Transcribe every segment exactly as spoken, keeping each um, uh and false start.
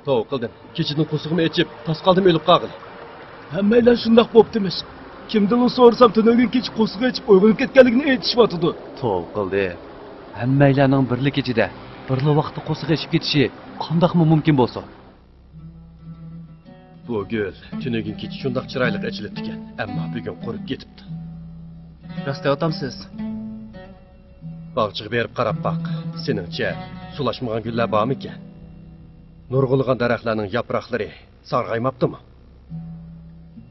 توۋا قىلدىم. كېچىدىن قورسىقىمنى ئېچىپ، تاس قالدىم ئۆلۈپ قالغىلى. ھەممەيلەن شۇنداق بوپتىمىش. كىمدىنلا سورىسام، تۈنۈگۈن كېچە قورسىقى ئېچىپ ئويغىنىپ كەتكەنلىكىنى ئېيتىشىۋاتىدۇ. توۋا قىلدى. ھەممەيلەننىڭ بىرلا كېچىدە، بىرلا ۋاقىتتا قورسىقى ئېچىپ كېتىشى قانداقمۇ مۇمكىن بولسۇن؟ بۇ گۈل تۈنۈگۈن كېچە شۇنداق چىرايلىق ئېچىلىپتىكەن، ئەمما بۈگۈن قۇرۇپ كېتىپتۇ. راست دەۋاتامسىز؟ باغچىغا بېرىپ قاراپ باق. سېنىڭچە، سۇلاشمىغان گۈللەر بارمىكەن؟ نۇرغۇنلىغان دەرەخلەرنىڭ ياپراقلىرى سارغايماپتىمۇ؟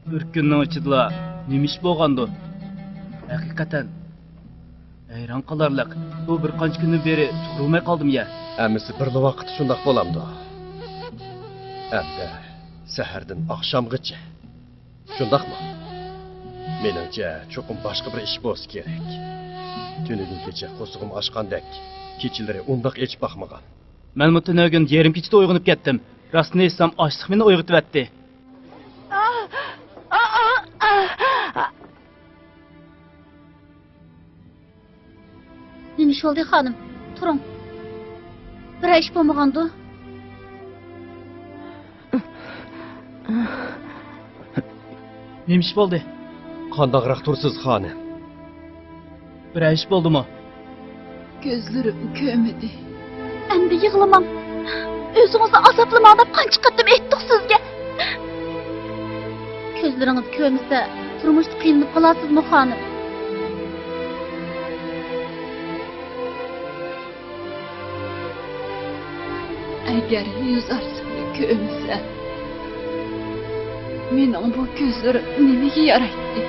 بىر كۈننىڭ ئىچىدىلا نېمە ئىش بولغاندۇ؟ ھەقىقەتەن ھەيران قالارلىق. بۇ بىر قانچە كۈندىن بېرى سۇغۇرماي قالدىم يا. ھەممىسى بىرلا ۋاقىتتا شۇنداق بولامدۇ؟ ھەمدە سەھەردىن ئاخشامغىچە. شۇنداقمۇ؟ مېنىڭچە، چوقۇم باشقا بىر ئىش بولسا كېرەك. تۈنۈگۈن كېچە قورسىقىم ئاچقاندەك، كېچىلىرى ئۇنداق ئېچىپ باقمىغان. مەنمۇ تۈنۈگۈن يېرىم كېچىدە ئويغىنىپ كەتتىم. راستىنى ئېيتسام، ئاچلىق مېنى ئويغىتىۋەتتى. نېمە ئىش بولدى، خانىم؟ تۇرۇڭ. بىرەر ئىش بولمىغاندۇ؟ نېمە ئىش بولدى؟ قانداقراق تۇرىسىز، خانىم؟ بىرەر ئىش بولدىمۇ؟ كۆزلىرىم كۆرمىدى. ئەمدى يىغلىماڭ. ئۆزىڭىزنى ئازابلىماڭ دەپ قانچە قېتىم ئېيتتۇق سىزگە. كۆزلىرىڭىز كۆرمىسە، تۇرمۇشتا قىينىلىپ قالارسىزمۇ، خانىم؟ ئەگەر يۈز ئارىسىمنى كۆرمىسە، مېنىڭ بۇ كۆزلىرىم نېمىگە يارايتتى؟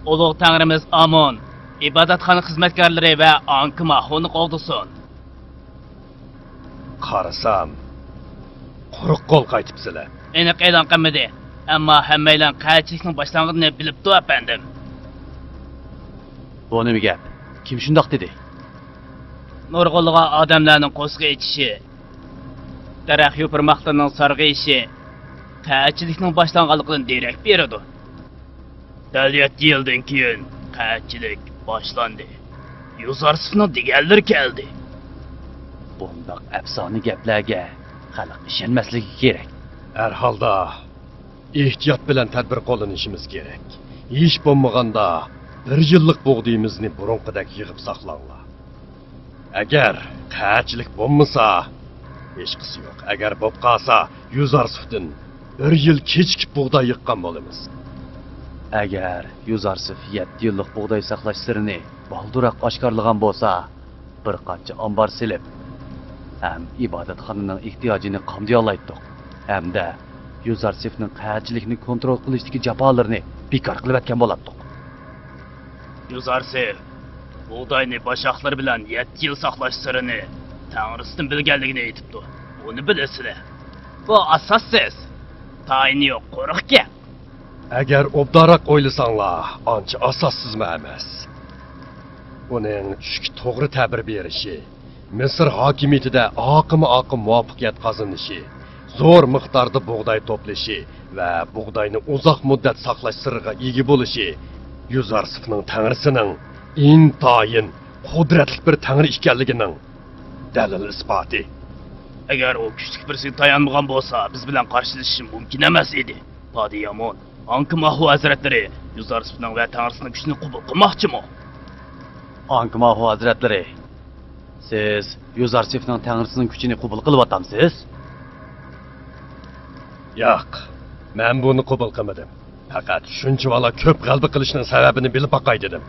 ئۇلۇغ تەڭرىمىز ئامون ئىبادەتخانا خىزمەتكارلىرى ۋە ئانكىماھونى قوغدىسۇن. قارىسام، قۇرۇق قول قايتىپسىلەر. ئېنىق ئېلان قىلمىدى، ئەمما ھەممەيلەن قەھەتچىلىكنىڭ باشلانغىنىنى بىلىپتۇ، ئەپەندىم. بۇ نېمە گەپ؟ كىم شۇنداق دېدى؟ نۇرغۇنلىغان ئادەملەرنىڭ قورسىقى ئېچىشى، دەرەخ يوپۇرماقلىرىنىڭ سارغىيىشى قەھەتچىلىكنىڭ باشلانغانلىقىدىن دېرەك بېرىدۇ. دەل يەتتە يىلدىن كېيىن قەھەتچىلىك باشلاندى. يۈزارسىفنىڭ دېگەنلىرى كەلدى. بۇنداق ئەپسانە گەپلەرگە خەلق ئىشەنمەسلىكى كېرەك. ھەر ھالدا ئېھتىيات بىلەن تەدبىر قوللىنىشىمىز كېرەك. ھېچ بولمىغاندا بىر يىللىق بۇغدىيىمىزنى بۇرۇنقىدەك يىغىپ ساقلاڭلار. ئەگەر قەھەتچىلىك بولمىسا، ھېچقىسى يوق. ئەگەر بولۇپ قالسا، يۈزارسىفتىن بىر يىل كېچىكىپ بۇغداي يىغقان بولىمىز. ئەگەر يۈزارسىف يەتتە يىللىق بۇغداي ساقلاش سىرىنى بالدۇرراق ئاشكارىلىغان بولسا، بىر قانچە ئامبار سېلىپ، ھەم ئىبادەتخانىنىڭ ئېھتىياجىنى قامدىيالايتتۇق، ھەمدە يۈزارسىفنىڭ قەھەتچىلىكنى كونترول قىلىشتىكى جاپالىرىنى بىكار قىلىۋەتكەن بولاتتۇق. يۈزارسىف بۇغداينى باش-ئاخىرى بىلەن يەتتە يىل ساقلاش سىرىنى تەڭرىسىدىن بىلگەنلىكىنى ئېيتىپتۇ. بۇنى بىلىسىلەر. بۇ ئاساسسىز، تايىنى يوق قۇرۇق گەپ. ئەگەر ئوبدانراق ئويلىساڭلار، ئانچە ئاساسسىزمۇ ئەمەس. ئۇنىڭ چۈشكە توغرا تەبىر بېرىشى، مىسىر ھاكىمىيىتىدە ئاقىمۇ ئاقىم مۇۋەپپەقىيەت قازىنىشى، زور مىقداردا بۇغداي توپلىشى ۋە بۇغداينى ئۇزاق مۇددەت ساقلاش سىرىغا ئىگە بولۇشى يۈزارسىفنىڭ تەڭرىسىنىڭ ئىنتايىن قۇدرەتلىك بىر تەڭرى ئىكەنلىكىنىڭ دەلىل-ئىسپاتى. ئەگەر ئۇ كۈچلۈك بىرسىگە تايانمىغان بولسا، بىز بىلەن قارشىلىشىشى مۇمكىن ئەمەس ئىدى. پادىيامون، ئانكىماھۇ ھەزرەتلىرى يۈزارسىفنىڭ ۋە تەڭرىسىنىڭ كۈچىنى قوبۇل قىلماقچىمۇ؟ ئانكىماھۇ ھەزرەتلىرى، سىز يۈزارسىفنىڭ تەڭرىسىنىڭ كۈچىنى قوبۇل قىلىۋاتامسىز؟ ياق، مەن بۇنى قوبۇل قىلمىدىم. پەقەت شۇنچىۋالا كۆپ غەلىبە قىلىشنىڭ سەۋەبىنى بىلىپ باقاي دېدىم.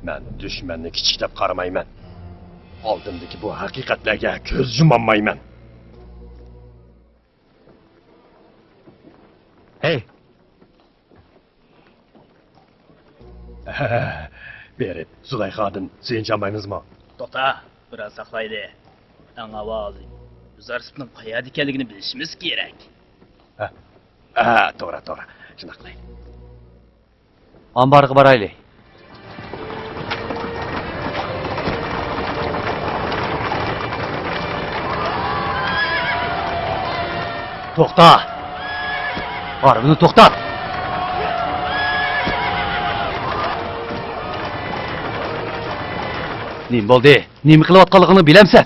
مەن دۈشمەننى كىچىك دەپ قارىمايمەن. ئالدىمدىكى بۇ ھەقىقەتلەرگە كۆز يۇمالمايمەن. ھەي! بېرىپ زۇلەيخادىن سۆيۈنچ ئالمايمىزمۇ؟ توختا، بىراز ساقلايلى. ئەڭ ئاۋۋال يۈزارسىپنىڭ قەيەردە ئىكەنلىكىنى بىلىشىمىز كېرەك. ھە، ھە، توغرا، توغرا. شۇنداق قىلايلى. ئامبارغا بارايلى. توختا! ھارۋىنى توختات! نېمە بولدى؟ نېمە قىلىۋاتقانلىقىڭنى بىلەمسەن؟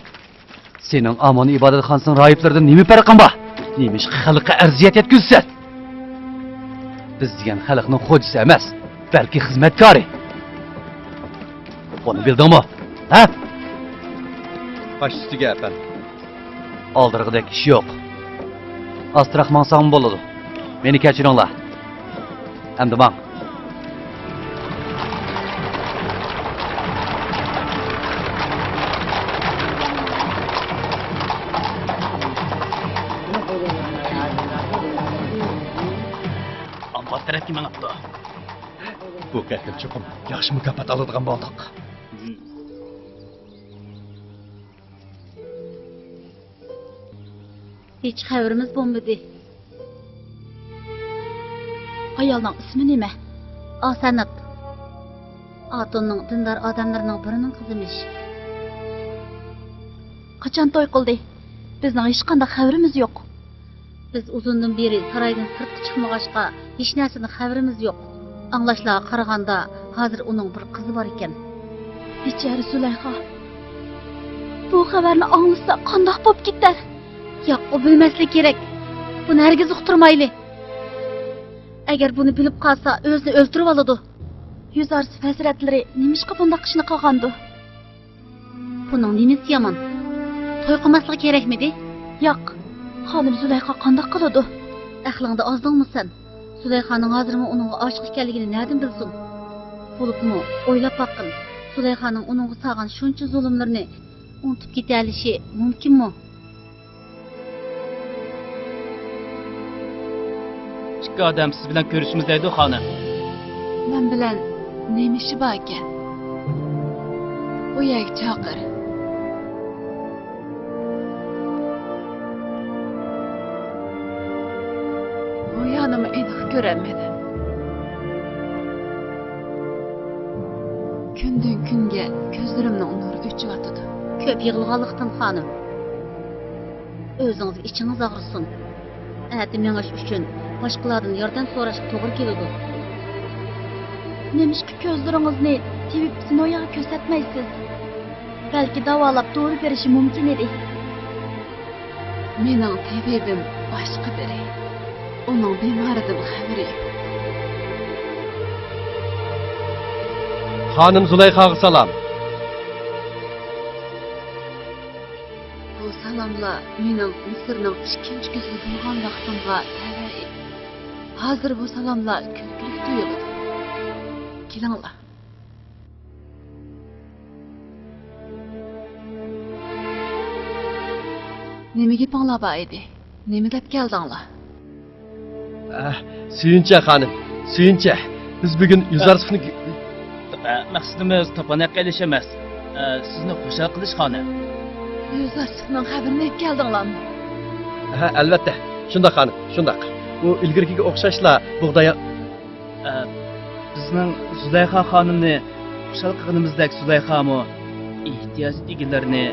سېنىڭ ئامۇن ئىبادەتخانىسىنىڭ راھىبلىرىدىن نېمە پەرقىڭ بار؟ نېمىشقا خەلققە ئەرزىيەت يەتكۈزىسەن؟ بىز دېگەن خەلقنىڭ خوجىسى ئەمەس، بەلكى خىزمەتكارى. بۇنى بىلدىڭمۇ؟ ھە؟ باش ئۈستىگە، ئەپەندىم. ئالدىرىغۇدەك ئىش يوق. ئاستىراق ماڭساڭمۇ بولىدۇ. مېنى كەچۈرۈڭلار. ئەمدى ماڭ. ئامبار تەرەپكە مېڭىپتۇ. بۇ قېتىم چوقۇم ياخشى مۇكاپات ئالىدىغان بولدۇق. ھېچ خەۋىرىمىز بولمىدى. ئايالنىڭ ئىسمى نېمە؟ ئاسەنات. ئاتوننىڭ دىندار ئادەملىرىنىڭ بىرىنىڭ قىزىمىش. قاچان توي قىلدى؟ بىزنىڭ ھېچقانداق خەۋىرىمىز يوق. بىز ئۇزۇندىن بېرى سارايدىن سىرتقا چىقمىغاچقا، ھېچنەرسىدىن خەۋىرىمىز يوق. ئاڭلاشلارغا قارىغاندا، ھازىر ئۇنىڭ بىر قىزى بار ئىكەن. بىچارە زۇلەيخا. بۇ خەۋەرنى ئاڭلىسا قانداق بولۇپ كېتەر؟ ياق، ئۇ بىلمەسلىكى كېرەك. بۇنى ھەرگىز ئۇقتۇرمايلى. ئەگەر بۇنى بىلىپ قالسا، ئۆزىنى ئۆلتۈرۈۋالىدۇ. يۈزارسىپ ھەزرەتلىرى نېمىشقا بۇنداق ئىشنى قىلغاندۇ؟ بۇنىڭ نېمىسى يامان؟ توي قىلماسلىقى كېرەكمىدى؟ ياق، خانىم زۇلەيخا قانداق قىلىدۇ؟ ئەقلىڭدە ئازدىڭمۇ سەن؟ زۇلەيخانىڭ ھازىرمۇ ئۇنىڭغا ئاشىق ئىكەنلىكىنى نەدىن بىلسۇن؟ بولۇپمۇ ئويلاپ باققىن، زۇلەيخانىڭ ئۇنىڭغا سالغان شۇنچە زۇلۇملىرىنى ئۇنتۇپ كېتەلىشى مۇمكىنمۇ؟ ئىككى ئادەم سىز بىلەن كۆرۈشىمىز دەيدۇ، خانىم. مەن بىلەن نېمە ئىشى باركەن؟ بۇ يەرگە چاقىر. بۇ يەرنىمۇ ئېنىق كۆرەلمىدىم. كۈندىن كۈنگە كۆزلىرىمنىڭ نۇرى ئۆچۈۋاتىدۇ. كۆپ يىغلىغانلىقتىن، خانىم. ئۆزىڭىزگە ئىچىڭىز ئاغرىسۇن. ئەتە مېڭىش ئۈچۈن باشقىلاردىن ياردەم سوراشقا توغرا كېلىدۇ. نېمىشقا كۆزلىرىڭىزنى تېۋىپ زىنوياغا كۆرسەتمەيسىز؟ بەلكى داۋالاپ دورا بېرىشى مۇمكىن ئىدى. مېنىڭ تېۋىبىم باشقا بىرى. ئۇنىڭ بىمارىدىن خەۋىرى يوق. خانىم زۇلەيخاغا سالام. بۇ سالاملار مېنىڭ مىسىرنىڭ ئىككىنچى گۈزىلى بولغان ۋاقتىمغا تەۋە ئىدى. ھازىر بۇ سالاملار كۈلكىلىك تۇيۇلىدۇ. كېلىڭلار. نېمە گېپىڭلار بار ئىدى؟ نېمە دەپ كەلدىڭلار؟ ئە، سۆيۈنچە خانىم، سۆيۈنچە. بىز بۈگۈن يۈزارسىفنى ئە، مەقسىتىمىز تاپان ھەققى ئېلىش ئەمەس. ئە، سىزنى خۇشال قىلىش، خانىم. يۈزارسىفنىڭ خەۋىرىنى ئېلىپ كەلدىڭلارمۇ؟ ھە، ئەلۋەتتە. شۇنداق، خانىم، شۇنداق. ئۇ ئىلگىرىكىگە ئوخشاشلا بۇغداي ئە، بىزنىڭ زۇلەيخا خانىمنى خۇشال قىلغىنىمىزدەك زۇلەيخامۇ ئېھتىياج ئىگىلىرىنى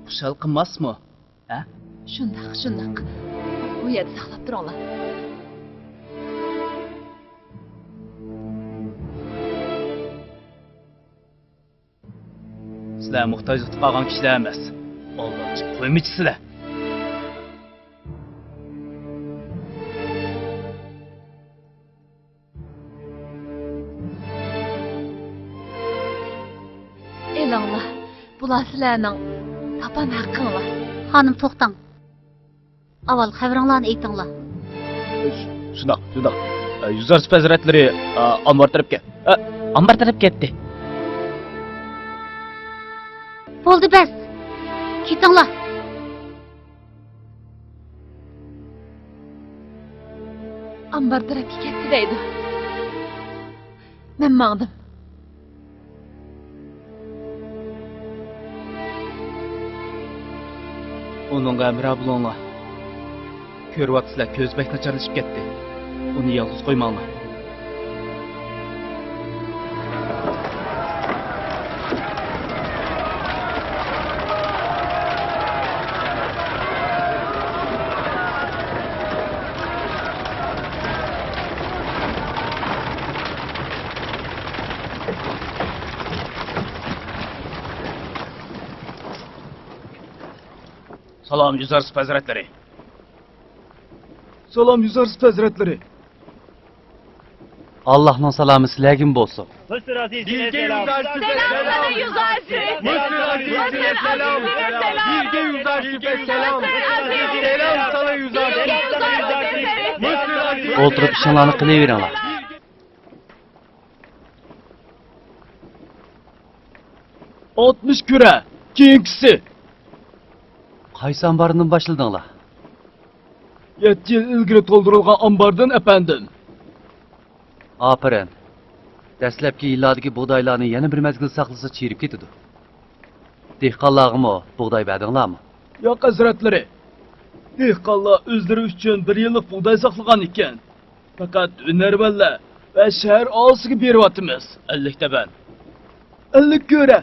خۇشال قىلماسمۇ؟ ھە؟ شۇنداق، شۇنداق. بۇ يەردە ساقلاپ تۇرۇڭلار. سىلەر موھتاجلىقتا قالغان كىشىلەر ئەمەس. ئالدامچى قويمىچى سىلەر. ئېلىڭلار، بۇلار سىلەرنىڭ تاپان ھەققىڭلار. خانىم، توختاڭ. ئاۋۋال خەۋىرىڭلارنى ئېيتىڭلار. شۇنداق، شۇنداق. ئە، يۈزارسىپ ھەزرەتلىرى، ئە، ئامبار تەرەپكە. ئە، ئامبار تەرەپكە كەتتى. بولدى، بەس! كېتىڭلار! ئامبار تەرەپكە كەتتى دەيدۇ. مەن ماڭدىم. ئۇنىڭغا ھەمراھ بولۇڭلار. كۆرۈۋاتىسىلەر، كۆزى بەك ناچارلىشىپ كەتتى. ئۇنى يالغۇز قويماڭلار. سالام، يۈزەر سۇپى ھەزرەتلىرى. سالام، يۈزەر سۇپى ھەزرەتلىرى. ئاللاھنىڭ سالامى سىلەرگىمۇ بولسۇن. مىسىر ئەزىزىگە سالام. سالام، مىسىر ئەزىزىگە سالام. مىسىر ئەزىزىگە سالام. سالام، سالام، يۈزەر سۇپى. مىسىر ئەزىزىگە سالام. ئولتۇرۇپ ئىشىڭلارنى قىلىۋېرىڭلار. ئاتمىش كۈرە، كېيىنكىسى. قايسى ئامباردىن باشلىدىڭلار؟ يەتتە يىل ئىلگىرى تولدۇرۇلغان ئامباردىن، ئەپەندىم. ئاپىرىن. دەسلەپكى يىللاردىكى بۇغدايلارنى يەنە بىر مەزگىل ساقلىسا چىرىپ كېتىدۇ. دېھقانلارغىمۇ بۇغداي بەردىڭلارمۇ؟ ياق، ھەزرەتلىرى. دېھقانلار ئۆزلىرى ئۈچۈن بىر يىللىق بۇغداي ساقلىغان ئىكەن. پەقەت ھۈنەرۋەنلەر ۋە شەھەر ئاھالىسىگە بېرىۋاتىمىز. ئەللىك تەبەن. ئەللىك كۈرە.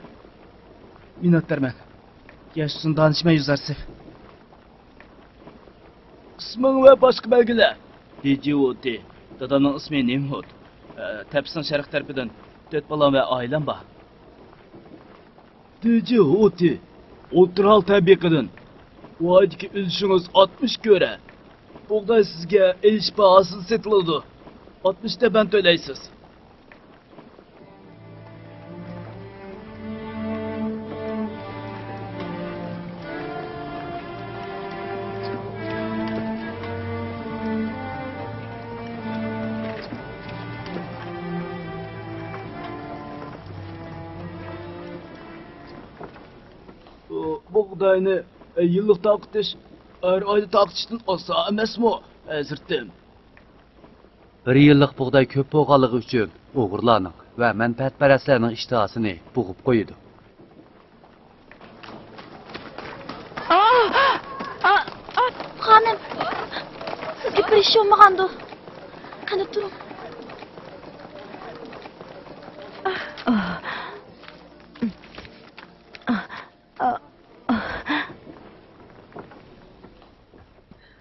مىننەتدارمەن. ياشىسۇن دانىشمەن يۈزەرسىف. ئىسمىڭ ۋە باشقا بەلگىلەر. دىجىۋۇتى. دادامنىڭ ئىسمى نىمھۇت. ئە، تەپىسىنىڭ شەرقىي تەرىپىدىن تۆت بالام ۋە ئائىلەم بار. دىجىھۇتى، ئوتتۇرا ھال تەبىقىدىن. بۇ ئايدىكى ئۈلۈشىڭىز ئاتمىش كۆرە. بۇغداي سىزگە ئېلىش باھاسىدا سېتىلىدۇ. ئاتمىش تەبەن تۆلەيسىز. بۇ بۇغداينى يىللىق تارقىتىش ھەر ئايدا تارقىتىشتىن ئاسان ئەمەسمۇ، ھەزرىتىم؟ بىر يىللىق بۇغداي كۆپ بولغانلىقى ئۈچۈن ئوغرىلارنىڭ ۋە مەنپەئەتپەرەسلەرنىڭ ئىشتىھاسىنى بوغۇپ قويىدۇ. خانىم، سىزگە بىر ئىش بولمىغاندۇ؟ قېنى تۇرۇڭ.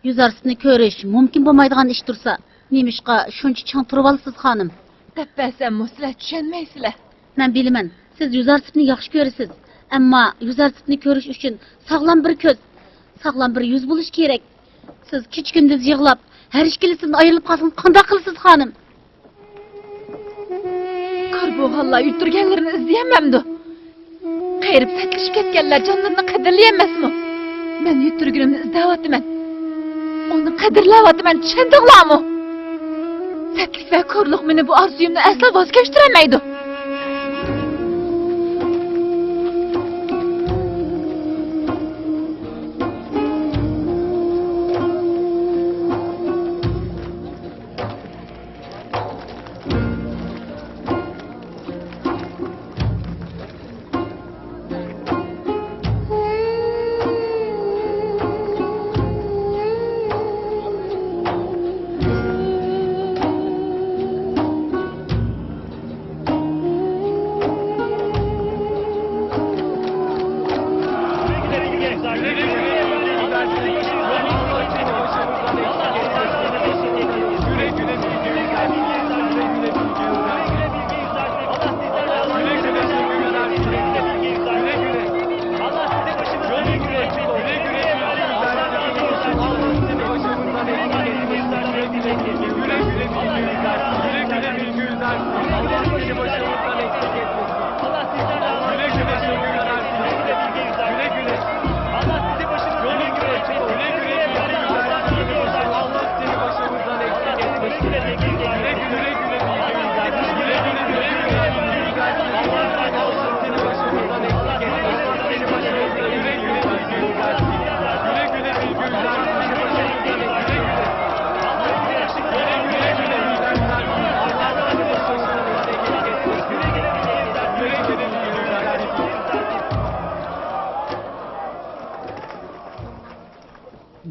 يۈزەرسىپنى كۆرۈش مۇمكىن بولمايدىغان ئىش تۇرسا، نېمىشقا شۇنچە چىڭ تۇرۇۋالىسىز، خانىم؟ دەپ بەرسەممۇ سىلەر چۈشەنمەيسىلەر. مەن بىلىمەن، سىز يۈزەرسىپنى ياخشى كۆرىسىز. ئەمما يۈزەرسىپنى كۆرۈش ئۈچۈن ساغلام بىر كۆز، ساغلام بىر يۈز بولۇشى كېرەك. سىز كېچە-كۈندۈز يىغلاپ، ھەر ئىككىلىسىدىن ئايرىلىپ قالسىڭىز قانداق قىلىسىز، خانىم؟ كار بولغانلار يۈتتۈرگەنلىرىنى ئىزدىيەلمەمدۇ؟ قېرىپ سەتلىشىپ كەتكەنلەر جانلىرىنى قەدىرلىيەلمەسمۇ؟ مەن يۈتتۈرگىنىمنى ئىزدەۋاتىمەن. ئۇنى قەدىرلەۋاتىمەن، چۈشەندىڭلارمۇ؟ سەتلىك ۋە كورلۇق مېنى بۇ ئارزۇيۇمدىن ئەسلا ۋاز كەچتۈرەلمەيدۇ.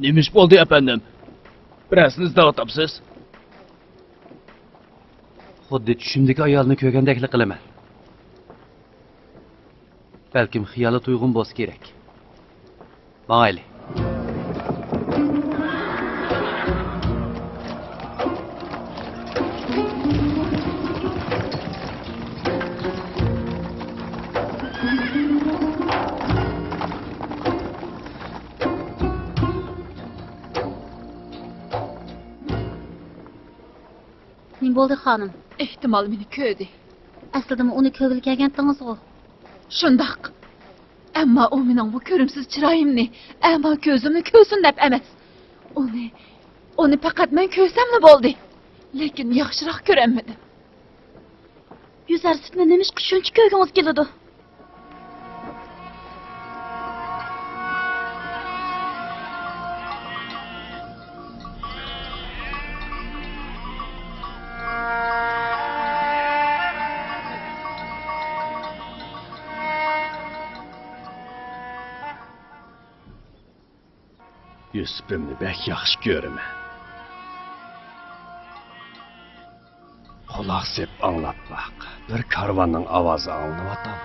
نېمە ئىش بولدى، ئەپەندىم؟ بىرەرسىنى ئىزدەۋاتامسىز؟ خۇددى چۈشۈمدىكى ئايالنى كۆرگەندەكلا قىلىمەن. بەلكىم خىيالىي تۇيغۇم بولسا كېرەك. ماڭايلى. نېمە بولدى، خانىم؟ ئېھتىمال، مېنى كۆردى. ئەسلىدىمۇ ئۇنى كۆرگىلى كەلگەنتىڭىزغۇ؟ شۇنداق. ئەمما ئۇ مېنىڭ بۇ كۆرۈمسىز چىرايىمنى، ئەما كۆزۈمنى كۆرسۇن دەپ ئەمەس. ئۇنى، ئۇنى پەقەت مەن كۆرسەملا بولدى. لېكىن ياخشىراق كۆرەلمىدىم. يۈزەر سىفنى نېمىشقا شۇنچە كۆرگۈڭىز كېلىدۇ؟ يۈسۈپۈمنى بەك ياخشى كۆرىمەن. قۇلاق سېلىپ ئاڭلاپ باق، بىر كارۋاننىڭ ئاۋازى ئاڭلىنىۋاتامدۇ؟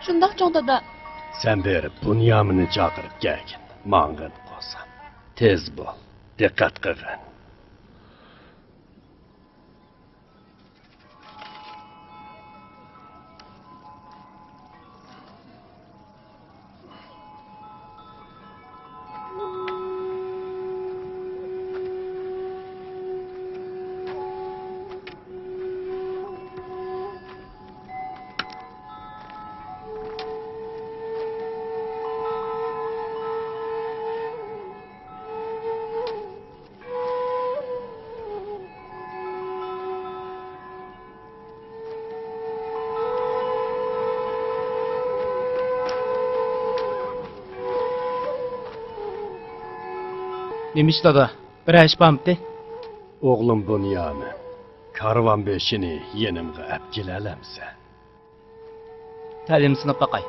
شۇنداق، چوڭ دادا. سەن بېرىپ بۇنيامىننى چاقىرىپ كەلگىن، ماڭغىن قوزام. تېز بول، دىققەت قىلغىن. نېمە ئىش، دادا؟ بىرەر ئىش بارمىتى؟ ئوغلۇم بۇنيامىن، كارۋان بېشىنى يېنىمغا ئەپ كېلەلەمسەن؟ تەلىيىمنى سىناپ باقاي.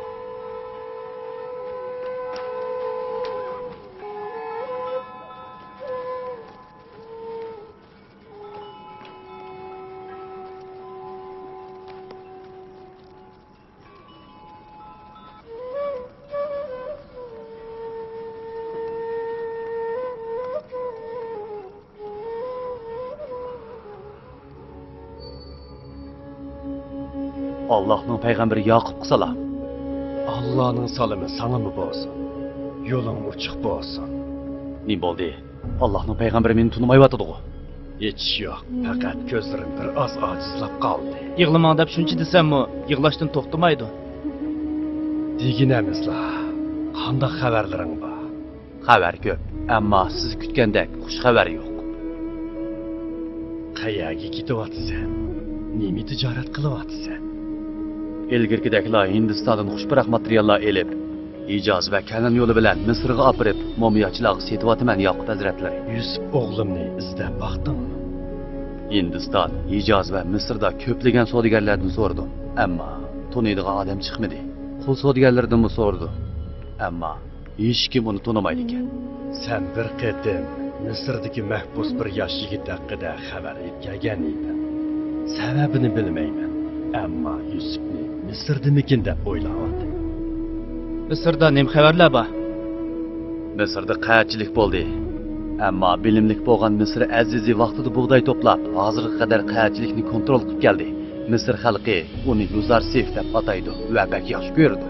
ئاللاھنىڭ پەيغەمبىرى ياقۇپقا سالام. ئاللانىڭ سالىمى ساڭىمۇ بولسۇن. يولۇڭ ئوچۇق بولسۇن. نېمە بولدى؟ ئاللاھنىڭ پەيغەمبىرى مېنى تونۇمايۋاتىدىغۇ؟ ھېچ يوق، پەقەت كۆزلىرىم بىر ئاز ئاجىزلاپ قالدى. يىغلىماڭ دەپ شۇنچە دېسەممۇ، يىغلاشتىن توختىمايدۇ. دېگىنە ئەمىسلا، قانداق خەۋەرلىرىڭ بار؟ خەۋەر كۆپ، ئەمما سىز كۈتكەندەك خۇش خەۋەر يوق. قەيەرگە كېتىۋاتىسەن؟ نېمە تىجارەت قىلىۋاتىسەن؟ ئىلگىرىكىدەكلا ھىندىستاندىن خۇش پۇراق ماتېرىياللار ئېلىپ، ھىجاز ۋە كەنئان يولى بىلەن مىسىرغا ئاپىرىپ، مومىياچىلارغا سېتىۋاتىمەن، ياقۇپ ھەزرەتلىرى. يۈسۈپ ئوغلۇمنى ئىزدەپ باقتىڭمۇ؟ ھىندىستان، ھىجاز ۋە مىسىردا كۆپلىگەن سودىگەرلەردىن سورىدىم، ئەمما تونۇيدىغان ئادەم چىقمىدى. قۇل سودىگەرلىرىدىنمۇ سورىدىم، ئەمما ھېچكىم ئۇنى تونۇمايدىكەن. سەن بىر قېتىم مىسىردىكى مەھبۇس بىر ياش يىگىت ھەققىدە خەۋەر ئېلىپ كەلگەن ئىدىڭ. سەۋەبىنى بىلمەيمەن، ئەمما يۈسۈپنى مىسىردىمىكىن دەپ ئويلاۋاتىمەن. مىسىردا نېمە خەۋەرلەر بار؟ مىسىردا قەھەتچىلىك بولدى. ئەمما بىلىملىك بولغان مىسىر ئەزىزى ۋاقتىدا بۇغداي توپلاپ، ھازىرغا قەدەر قەھەتچىلىكنى كونترول قىلىپ كەلدى. مىسىر خەلقى ئۇنى يۇزارسىف دەپ ئاتايدۇ ۋە بەك ياخشى كۆرىدۇ.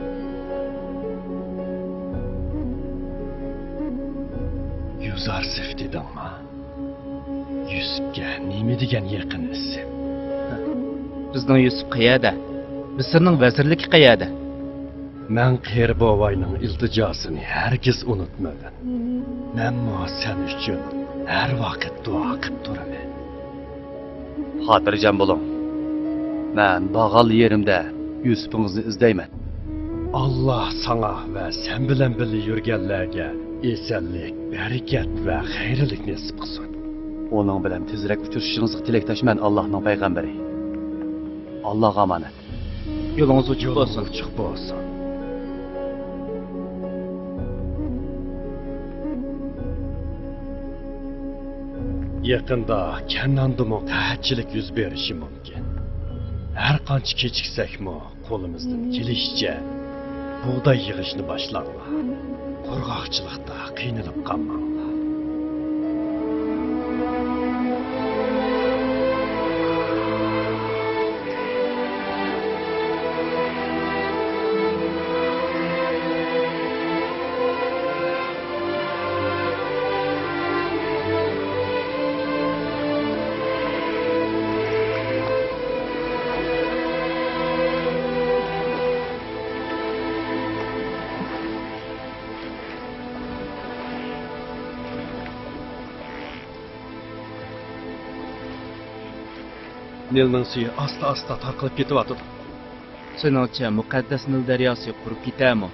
يۇزارسىف دېدىڭما؟ يۈسۈپكە نېمە دېگەن يېقىن ئىسىم! بىزنىڭ يۈسۈپ قەيەردە؟ مىسىرنىڭ ۋەزىرلىكى قەيەردە؟ مەن قېرى بوۋاينىڭ ئىلتىجاسىنى ھەرگىز ئۇنتۇمىدىم. مەنمۇ سەن ئۈچۈن ھەر ۋاقىت دۇئا قىپ تۇرىمەن. خاتىرجەم بولۇڭ. مەن بارغانلا يېرىمدە يۈسۈپىڭىزنى ئىزدەيمەن. ئاللا ساڭا ۋە سەن بىلەن بىللە يۈرگەنلەرگە ئېسەنلىك، بەرىكەت ۋە خەيرلىك نېسىپ قىلسۇن. ئۇنىڭ بىلەن تېزرەك ئۇچرىشىشىڭىزغا تىلەكداشمەن، ئاللاھنىڭ پەيغەمبىرى. ئاللاغا ئامانەت. يولىڭىز ئوچۇق بولسۇن. يولىڭىز ئوچۇق بولسۇن. يېقىندا كەنئاندىمۇ قەھەتچىلىك يۈز بېرىشى مۇمكىن. ھەر قانچە كېچىكسەكمۇ، قولىمىزدىن كېلىشىچە بۇغداي يىغىشنى باشلاڭلار. قۇرغاقچىلىقتا قىينىلىپ قالماڭلار. نىلنىڭ سۈيى ئاستا-ئاستا تارقىلىپ كېتىۋاتىدۇ. سېنىڭچە، مۇقەددەس نىل دەرياسى قۇرۇپ كېتەرمۇ؟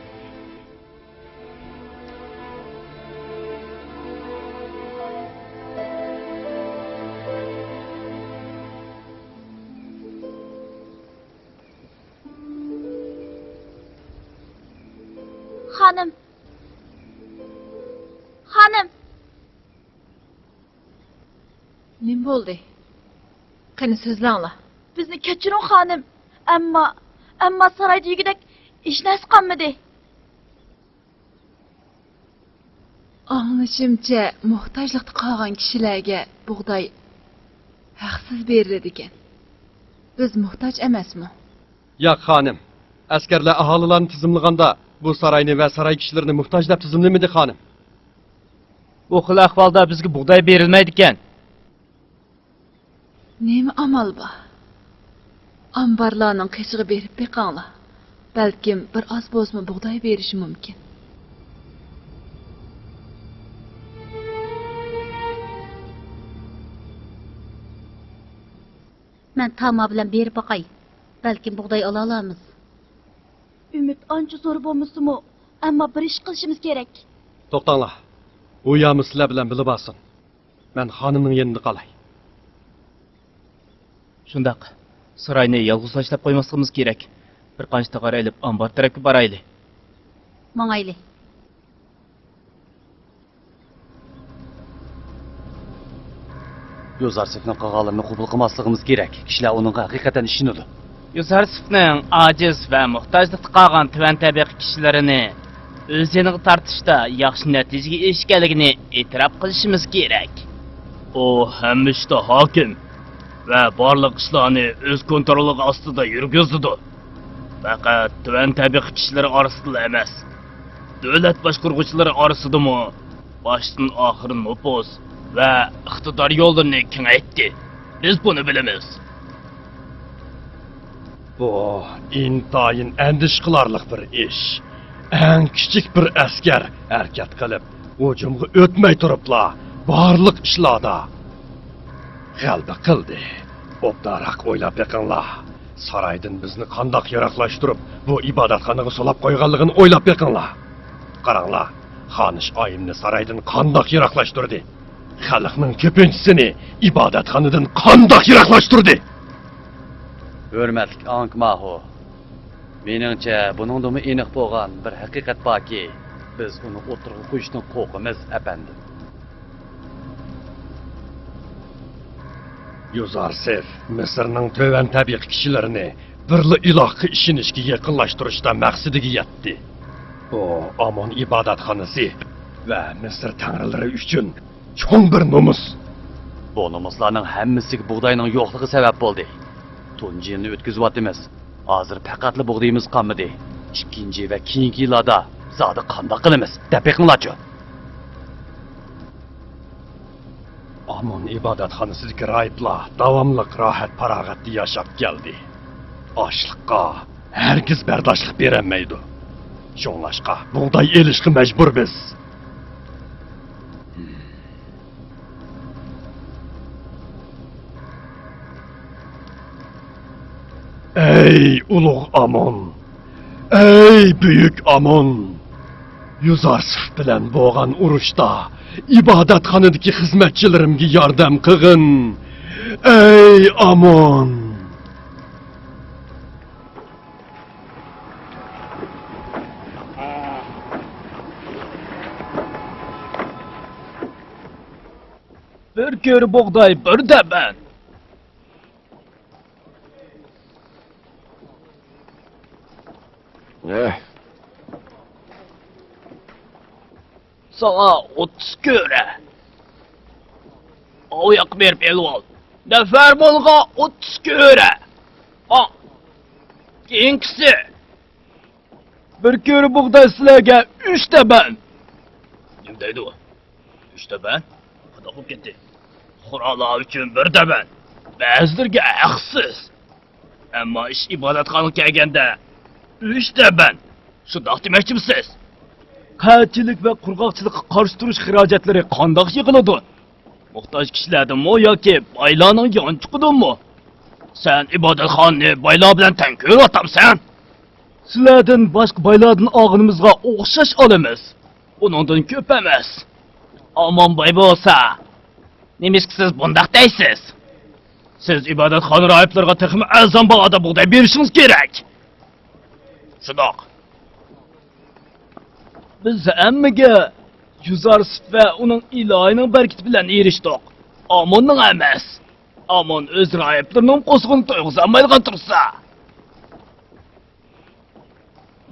خانىم! خانىم! نېمە بولدى؟ قېنى، سۆزلەڭلار. بىزنى كەچۈرۈڭ، خانىم. ئەمما، ئەمما سارايدا يېگۈدەك ھېچنەرسە قالمىدى. ئاڭلىشىمچە، موھتاجلىقتا قالغان كىشىلەرگە بۇغداي ھەقسىز بېرىلىدىكەن. بىز موھتاج ئەمەسمۇ؟ ياق، خانىم. ئەسكەرلەر ئاھالىلەرنى تىزىملىغاندا، بۇ ساراينى ۋە ساراي كىشىلىرىنى موھتاج دەپ تىزىملىمىدى، خانىم. بۇ خىل ئەھۋالدا بىزگە بۇغداي بېرىلمەيدىكەن. نېمە ئامال بار؟ ئامبارلارنىڭ قېشىغا بېرىپ بېقىڭلار. بەلكىم بىر ئاز بولسىمۇ بۇغداي بېرىشى مۇمكىن. مەن تاما بىلەن بېرىپ باقاي. بەلكىم بۇغداي ئالالارمىز. ئۈمىد ئانچە زور بولمىسىمۇ، ئەمما بىر ئىش قىلىشىمىز كېرەك. توختاڭلار. ئۇ يامۇ سىلەر بىلەن بىللە بارسۇن. مەن خانىمنىڭ يېنىدا قالاي. شۇنداق. ساراينى يالغۇز تاشلاپ قويماسلىقىمىز كېرەك. بىر قانچە تاغار ئېلىپ، ئامبار تەرەپكە بارايلى. ماڭايلى. يوزارسېفنىڭ قىلغانلىرىنى قوبۇل قىلماسلىقىمىز كېرەك. كىشىلەر ئۇنىڭغا ھەقىقەتەن ئىشىنىدۇ. يوزارسېفنىڭ ئاجىز ۋە موھتاجلىقتا قالغان تۆۋەن تەبىقە كىشىلىرىنى ئۆز يېنىغا تارتىشتا ياخشى نەتىجىگە ئېرىشكەنلىكىنى ئېتىراپ قىلىشىمىز كېرەك. ئۇ ھەممە ئىشتا ھاكىم ۋە بارلىق ئىشلارنى ئۆز كونترولىغا ئاستىدا يۈرگۈزىدۇ. پەقەت تۆۋەن تەبىقە كىشىلىرى ئارىسىدىلا ئەمەس، دۆلەت باشقۇرغۇچىلىرى ئارىسىدىمۇ باشتىن ئاخىر نوپۇز ۋە ئىقتىدار يوللىرىنى كېڭەيتتى. بىز بۇنى بىلىمىز. بۇ ئىنتايىن ئەندىشە قىلارلىق بىر ئىش. ئەڭ كىچىك بىر ئەسكەر ھەرىكەت قىلىپ، ھۇجۇمغا ئۆتمەي تۇرۇپلا بارلىق ئىشلاردا غەلىبە قىلدى. ئوبدانراق ئويلاپ بېقىڭلار. سارايدىن بىزنى قانداق يىراقلاشتۇرۇپ، بۇ ئىبادەتخانىغا سولاپ قويغانلىقىنى ئويلاپ بېقىڭلار. قاراڭلار، خانىش ئايىمنى سارايدىن قانداق يىراقلاشتۇردى؟ خەلقنىڭ كۆپىنچىسىنى ئىبادەتخانىدىن قانداق يىراقلاشتۇردى؟ ھۆرمەتلىك ئاڭكماھو، مېنىڭچە، بۇنىڭدىمۇ ئېنىق بولغان بىر ھەقىقەت باركى، بىز ئۇنى ئوتتۇرىغا قويۇشتىن قورقىمىز، ئەپەندىم. يوزارسېف مىسىرنىڭ تۆۋەن تەبىقە كىشىلىرىنى بىرلا ئىلاھقا ئىشىنىشكە يېقىنلاشتۇرۇشتا مەقسىتىگە يەتتى. بۇ ئامون ئىبادەتخانىسى ۋە مىسىر تەڭرىلىرى ئۈچۈن چوڭ بىر نومۇس. بۇ نومۇسلارنىڭ ھەممىسىگە بۇغداينىڭ يوقلۇقى سەۋەب بولدى. تۇنجى يىلنى ئۆتكۈزۈۋاتىمىز. ھازىر پەقەتلا بۇغدىيىمىز قالمىدى. ئىككىنچى ۋە كېيىنكى يىللاردا زادى قانداق قىلىمىز؟ دەپ بېقىڭلارچۇ. ئامون ئىبادەتخانىسىدىكى راھىبلار داۋاملىق راھەت-پاراغەتتە ياشاپ كەلدى. ئاچلىققا ھەرگىز بەرداشلىق بېرەلمەيدۇ. شۇڭلاشقا بۇغداي ئېلىشقا مەجبۇر بىز. ئەي ئۇلۇغ ئامون! ئەي بۈيۈك ئامون! يۇزارسىف بىلەن بولغان ئۇرۇشتا ئىبادەتخانىدىكى خىزمەتچىلىرىمگە ياردەم قىلغىن! ئەي ئامون! بىر كۆرە بۇغداي بىر دەبەن. ساڭا ئوتتۇز كۆرە. ئاۋۇ ياققا بېرىپ ئېلىۋال. نەفەر مالغا ئوتتۇز كۆرە. ھا. كېيىنكىسى. بىر كۆرە بۇغداي سىلەرگە ئۈچ تەبەن. نېمە دەيدۇ؟ ئۈچ تەبەن؟ قانداق بولۇپ كەتتى؟ قۇرالار ئۈچۈن بىر تەبەن. بەزىلىرىگە ھەقسىز. ئەمما ئىش ئىبادەتخانىغا كەلگەندە، ئۈچ تەبەن. شۇنداق دېمەكچىمۇ سىز؟ قەھەتچىلىك ۋە قۇرغاقچىلىققا قارشى تۇرۇش خىراجەتلىرى قانداق يىغىلىدۇ؟ موھتاج كىشىلەردىنمۇ ياكى بايلارنىڭ يانچۇقىدىنمۇ؟ سەن ئىبادەتخانىنى بايلار بىلەن تەڭ كۆرۈۋاتامسەن؟ سىلەردىن باشقا بايلاردىن ئالغىنىمىزغا ئوخشاش ئالىمىز. ئۇنىڭدىن كۆپ ئەمەس. ئامانباي بولسا، نېمىشقا سىز بۇنداق دەيسىز؟ سىز ئىبادەتخانا راھىبلىرىغا تېخىمۇ ئەرزان باھادا بۇغداي بېرىشىڭىز كېرەك. شۇنداق. بىز ھەممىگە يۈزارسىپ ۋە ئۇنىڭ ئىلاھىنىڭ بەرىكىتى بىلەن ئېرىشتۇق. ئاموننىڭ ئەمەس. ئامون ئۆز راھىبلىرىنىڭ قورسىقىنى تويغۇزالمايدىغان تۇرسا.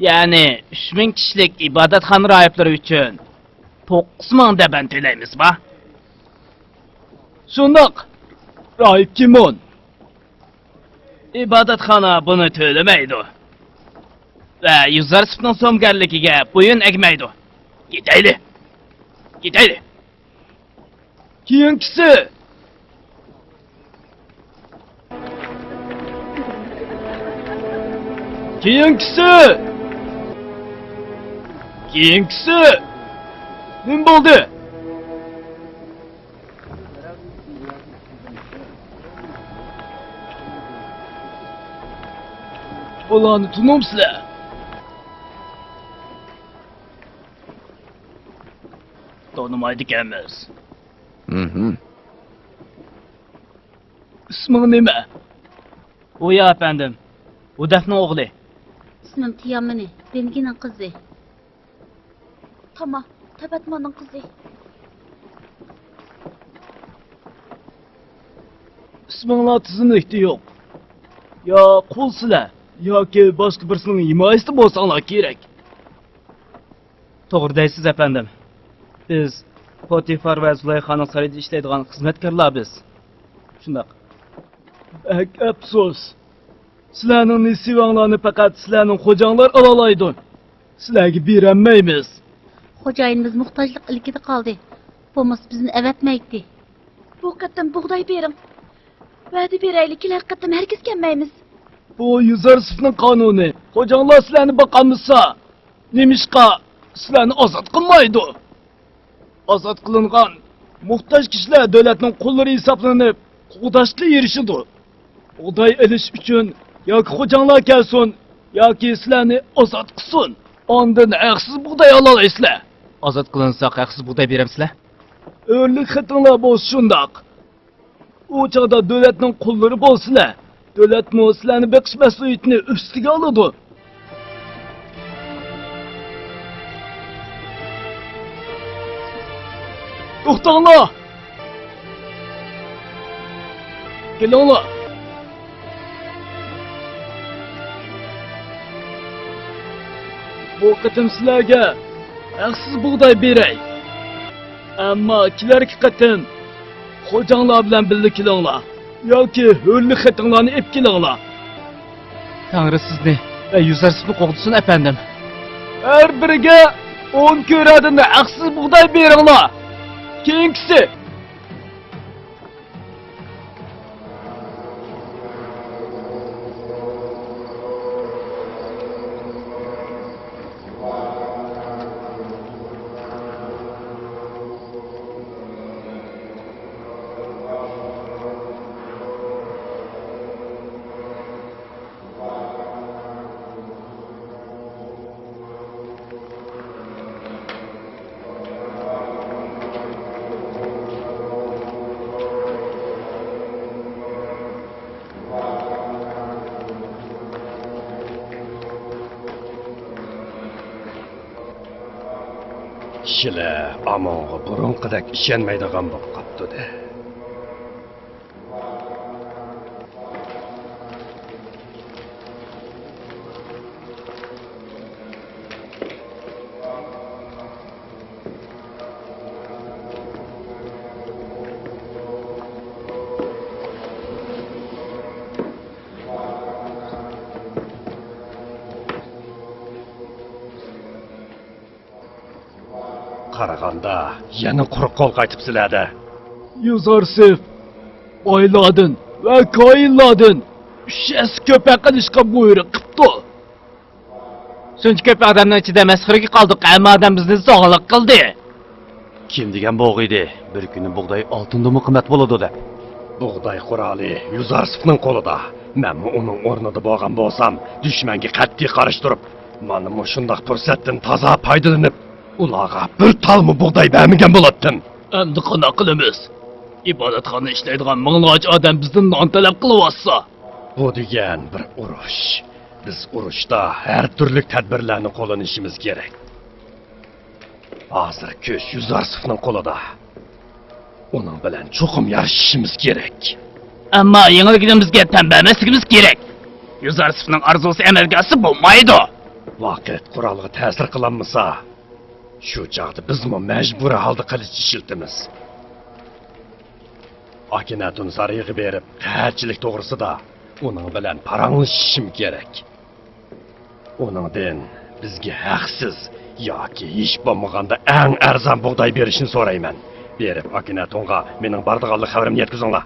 يەنى ئۈچ مىڭ كىشىلىك ئىبادەتخانا راھىبلىرى ئۈچۈن توققۇز مىڭ دەبەن تۆلەيمىزما؟ شۇنداق، راھىب كىمون. ئىبادەتخانا بۇنى تۆلىمەيدۇ. ۋە يۈزارسىپنىڭ سۆمگەرلىكىگە بويۇن ئەگمەيدۇ. كېتەيلى! كېتەيلى! كېيىنكىسى! كېيىنكىسى! كېيىنكىسى! نېمە بولدى؟ بۇلارنى تونۇمسىلەر؟ تونۇمايدىكەنمىز. ھىم. ئىسمىڭ نېمە؟ ئۇيا ئەپەندىم، ھۇدەفنىڭ ئوغلى. ئىسمىم تيامىنى، دېنگىنىڭ قىزى. تاما، تەبەتماننىڭ قىزى. ئىسمىڭلار تىزىملىكتە يوق. يا قۇلسىلەر، ياكى باشقا بىرسىنىڭ ھىمايىسىدە بولساڭلار كېرەك. توغرا دەيسىز، ئەپەندىم. بىز پوتىفار ۋە زۇلايخانىڭ سارىيىدا ئىشلەيدىغان خىزمەتكارلار بىز. شۇنداق. بەك ئەپسۇس. سىلەرنىڭ نېسىۋەڭلارنى پەقەت سىلەرنىڭ خوجاڭلار ئالالايدۇ. سىلەرگە بېرەلمەيمىز. خوجايىنىمىز موھتاجلىق ئىلكىدە قالدى. بولمىسا بىزنى ئەۋەتمەيتتى. بۇ قېتىم بۇغداي بېرىڭ. ۋەدە بېرەيلى، كېلەر قېتىم ھەرگىز كەلمەيمىز. بۇ يۈزارسىفنىڭ قانۇنى. خوجاڭلار سىلەرنى باقالمىسا، نېمىشقا سىلەرنى ئازاد قىلمايدۇ؟ ئازاد قىلىنغان موھتاج كىشىلەر دۆلەتنىڭ قۇللىرى ھېسابلىنىپ، قوغداشقا ئېرىشىدۇ. بۇغداي ئېلىش ئۈچۈن ياكى خوجاڭلار كەلسۇن، ياكى سىلەرنى ئازاد قىلسۇن. ئاندىن ھەقسىز بۇغداي ئالالايسىلەر. ئازاد قىلىنساق، ھەقسىز بۇغداي بېرەمسىلەر؟ ھۆرلۈك خېتىڭلار بولسا شۇنداق. ئۇ چاغدا دۆلەتنىڭ قۇللىرى بولسىلەر، دۆلەتمۇ سىلەرنى بېقىش مەسئۇلىيىتىنى ئۈستىگە ئالىدۇ. توختاڭلار! كېلىڭلار! بۇ قېتىم سىلەرگە ھەقسىز بۇغداي بېرەي. ئەمما كېلەركى قېتىم خوجاڭلار بىلەن بىللە كېلىڭلار ياكى ھۆرلۈك خېتىڭلارنى ئېلىپ كېلىڭلار. تەڭرى سىزنى ۋە يۈزەرسىفنى قوغدىسۇن، ئەپەندىم. ھەر بىرىگە ئون كۆرەدىن ھەقسىز بۇغداي بېرىڭلار. كېيىنكىسى. كىشىلەر ئامونغا بۇرۇنقىدەك ئىشەنمەيدىغان بولۇپ قاپتۇ-دە. قارىغاندا، يەنە قۇرۇق قول قايتىپسىلەر-دە. يۇزارسىف بايلاردىن ۋە كاھىنلاردىن ئۈچ ھەسسە كۆپ ھەق ئېلىشقا بۇيرۇق قىپتۇ. شۇنچە كۆپ ئادەمنىڭ ئىچىدە مەسخىرىگە قالدۇق، ھەممە ئادەم بىزنى زوڭلۇق قىلدى. كىم دېگەن بوغىيدى، بىر كۈنى بۇغداي ئالتۇندىنمۇ قىممەت بولىدۇ دەپ؟ بۇغداي قورالى يۇزارسىفنىڭ قولىدا. مەنمۇ ئۇنىڭ ئورنىدا بولغان بولسام، دۈشمەنگە قەتئىي قارشى تۇرۇپ، مانا مۇشۇنداق پۇرسەتتىن تازا پايدىلىنىپ، ئۇلارغا بىر تالمۇ بۇغداي بەرمىگەن بولاتتىم. ئەمدى قانداق قىلىمىز؟ ئىبادەتخانا ئىشلەيدىغان مىڭلارچە ئادەم بىزدىن نان تەلەپ قىلىۋاتسا. بۇ دېگەن بىر ئۇرۇش. بىز ئۇرۇشتا ھەر تۈرلۈك تەدبىرلەرنى قوللىنىشىمىز كېرەك. ھازىر كۈچ يۈزارسىفنىڭ قولىدا. ئۇنىڭ بىلەن چوقۇم يارىشىشىمىز كېرەك. ئەمما يېڭىلگىنىمىزگە تەن بەرمەسلىكىمىز كېرەك. يۈزارسىفنىڭ ئارزۇسى ئەمەلگە ئاشسا بولمايدۇ. ۋاقىت قورالغا تەسىر قىلالمىسا، شۇ چاغدا بىزمۇ مەجبۇرىي ھالدا قىلىچ ئىشلىتىمىز. ئاكىنەتۇن سارىيىغا بېرىپ، قەھەتچىلىك توغرىسىدا ئۇنىڭ بىلەن پاراڭلىشىشىم كېرەك. ئۇنىڭدىن بىزگە ھەقسىز ياكى ھېچ بولمىغاندا ئەڭ ئەرزان بۇغداي بېرىشنى سورايمەن. بېرىپ، ئاكىنەتۇنغا مېنىڭ بارىدىغانلىق خەۋىرىمنى يەتكۈزۈڭلار.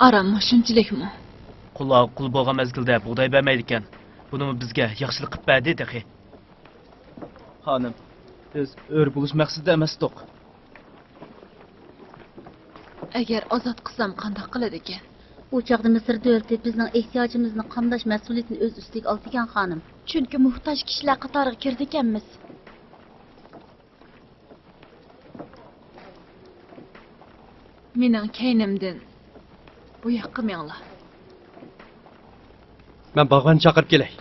ئاراممۇ شۇنچىلىكمۇ؟ قۇللارغا قۇل بولغان مەزگىلدە بۇغداي بەرمەيدىكەن. بۇنىمۇ بىزگە ياخشىلىق قىپ بەردى تېخى. خانىم، بىز ئۆر بولۇش مەقسىتىدە ئەمەستۇق. ئەگەر ئازاد قىلسام قانداق قىلىدىكەن؟ ئۇ چاغدا مىسىر دۆلىتى بىزنىڭ ئېھتىياجىمىزنى قامداش مەسئۇلىيىتىنى ئۆز ئۈستىگە ئالىدىكەن، خانىم. چۈنكى موھتاج كىشىلەر قاتارىغا كىرىدىكەنمىز. مېنىڭ كەينىمدىن بۇ ياققا مېڭىڭلار. مەن باغۋەننى چاقىرىپ كېلەي.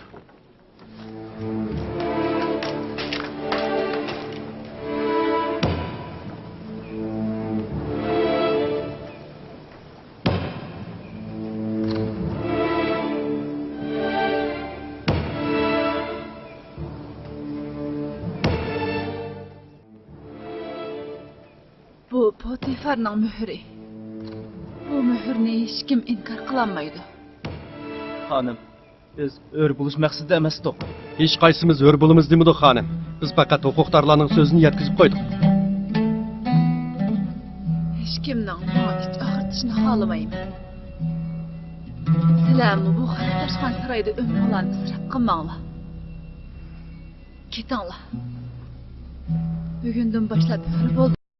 بۇ پوتىفارنىڭ مۆھۈرى. بۇ مۆھۈرنى ھېچكىم ئىنكار قىلالمايدۇ. خانىم، بىز ھۆر بولۇش مەقسىتىدە ئەمەستۇق. ھېچقايسىمىز ھۆر بولىمىز دېمىدۇق، خانىم. بىز پەقەت ھوقۇقدارلارنىڭ سۆزىنى يەتكۈزۈپ قويدۇق. ھېچكىمنىڭ ماڭا ئىچ ئاغرىتىشىنى خالىمايمەن. سىلەرمۇ بۇ خەتەر تاشقان سارايدا ئۆمرۈڭلارنى ئىسراپ قىلماڭلار. كېتىڭلار. بۈگۈندىن باشلاپ ھۆر بولدۇم.